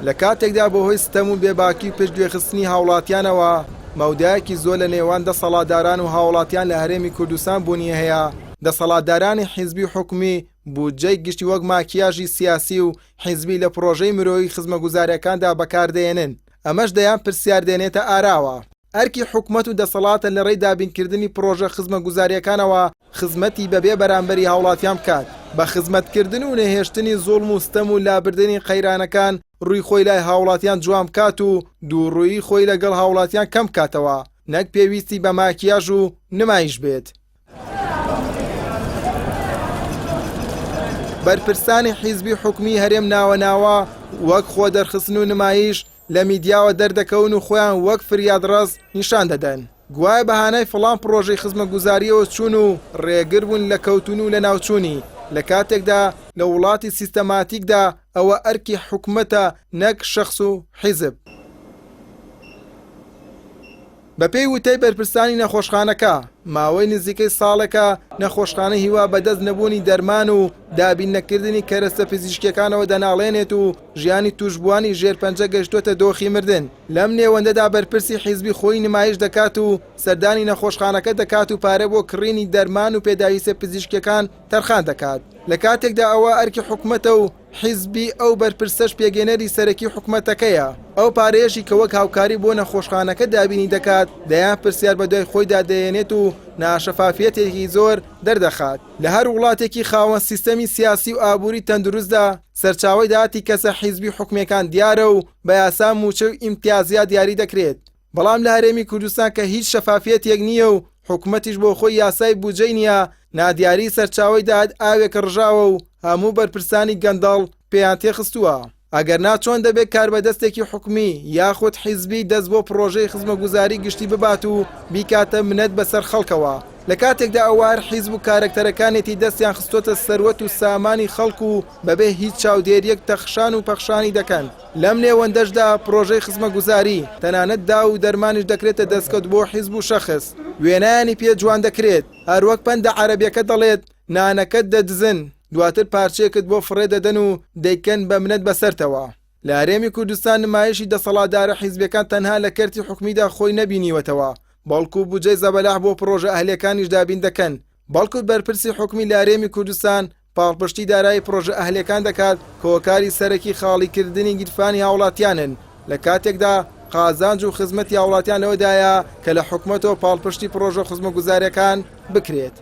لە کاتێکدا بەهۆی ستەم و بێباکی و پشتگوێخستنی هاوڵاتیانەوە مەودایەکی زۆر لە نێوان دەسەڵاتداران و هاوڵاتیان لە هەرێمی کوردستان بوونی هەیە، دەسەڵاتدارانی حیزبی و حکومی بودجەی گشتی وەک ماکیاژی سیاسی و حیزبی لە پڕۆژەی مرۆیی خزمەگوزاریەکاندا بەکاردەیەنن، ئەمەش دەیان پرسیار دێنێتە ئاراوە. ئەرکی حکومەت و دەسەڵاتە لە ڕێی دابینکردنی پڕۆژە خزمەگوزاریەکانەوە خزمەتی بەبێ بەرامبەری هاوڵاتیان بکات، بە خزمەتکردن و نەهێشتنی زوڵم و ستەم و لابردنی قەیرانەکان ڕووی خۆی لای هاوڵاتیان جوان بکات و دووڕوویی خۆی لەگەڵ هاوڵاتیان کەم بکاتەوە نەک پێویستی بە ماکیاژ و نمایش بێت. بەرپرسانی حیزبی حکومی هەرێم ناوە ناوە وەک خۆدەرخستن و نمایش لە میدیاوە دەردەکەون و خۆیان وەک فریادڕەس نیشان دەدەن گوایە بە هانای فڵان پڕۆژەی خزمەتگوزارییەوە چوون و ڕێگر بوون لە کەوتوون و لەناوچوونی، لە کاتێکدا لە وڵاتی سیستەماتیکدا ئەوە ئەرکی حکومەتە نەک شەخس و حیزب. بەپێی وتەی بەرپرسانی نەخۆشخانەکە، ماوەی نزیکەی ساڵێکە نەخۆشخانەی هیوا بەدەست نەبوونی دەرمان و دابین نەکردنی کەرەستە پزیشکیەکانەوە دەناڵێنێت و ژیانی توشبووانی ژێرپەنجە گەشتووەتە دۆخی مردن، لەم نێوەندەدا بەرپرسی حیزبی خۆی نمایش دەکات و سەردانی نەخۆشخانەکە دەکات و پارە بۆ کڕینی دەرمان و پێداویستە پزیشکیەکان تەرخان دەکات، لەکاتێکدا ئەوە ئەرکی حکومەتە و حیزبی ئەو بەرپرسەش پێکهێنەری سەرەکی حکومەتەکەیە، ئەو پارەیەشی کە وەک هاوکاری بۆ نەخۆشخانەکە دابینی دەکات دەیان پرسیار بەدوای خۆیدا دەیەنێت و ناشەفافیەتێکی زۆر دەردەخات. لە هەر وڵاتێکی خاوەن سیستەمی سیاسی و ئابووری تەندروستدا سەرچاوەی داهاتی کەسە حیزبی حکومیەکان دیارە و بە یاسا مووچە و ئیمتیازیات دیاری دەکرێت، بەڵام لە هەرێمی کوردستان کە هیچ شەفافیەتێک نییە و حکومەتیش بۆ خۆی یاسای بودجەی نییە، نادیاریی سەرچاوەی داهات ئاوێک ڕژاوە و هەموو بەرپرسانی گەندەڵ پێیان تێخستووە. ئەگەرنا چۆن دەبێت کاربەدەستێکی حکومی یاخود حیزبی دەست بۆ پڕۆژەی خزمەگوزاری گشتی ببات و بیکاتە منەت بەسەر خەڵکەوە لە کاتێکدا ئەوە هەر حیزب و کارەکتەرەکانێتی دەستیان خستۆتە سەروەت و سامانی خەڵک و بەبێ هیچ چاودێریەک تەخشان و پەخشانی دەکەن. لەم نێوەندەشدا پڕۆژەی خزمەگوزاری، تەنانەت داو و دەرمانیش دەکرێتە دەستکەوت بۆ حیزب و شەخس، وێنایانی پێ جوان دەکرێت، هەروەک پەندە عەرەبیەکە دەڵێت، نانەکەت دەدزن، دواتر پارچەیەکت بۆ فڕێ دەدەن و دەیکەن بە منەت بەسەرتەوە. لە هەرێمی کوردستان نمایشی دەسەڵاتدارە حیزبیەکان تەنها لە کەرتی حکومیدا خۆی نەبینیوەتەوە، بەڵکو بودجەی زەبەلاح بۆ پڕۆژە ئەهلیەکانیش دابین دەکەن، بەڵکو بەرپرسی حکومی لە هەرێمی کوردستان پاڵپشتی دارایی پڕۆژە ئەهلیەکان دەکات کە هۆکاری سەرەکی خاڵیکردنی گیرفانی هاوڵاتیانن، لە کاتێکدا قازانج و خزمەتی هاوڵاتیان لەوەدایە کە لە حکومەتەوە پاڵپشتی پڕۆژە خزمەگوزاریەکان بکرێت.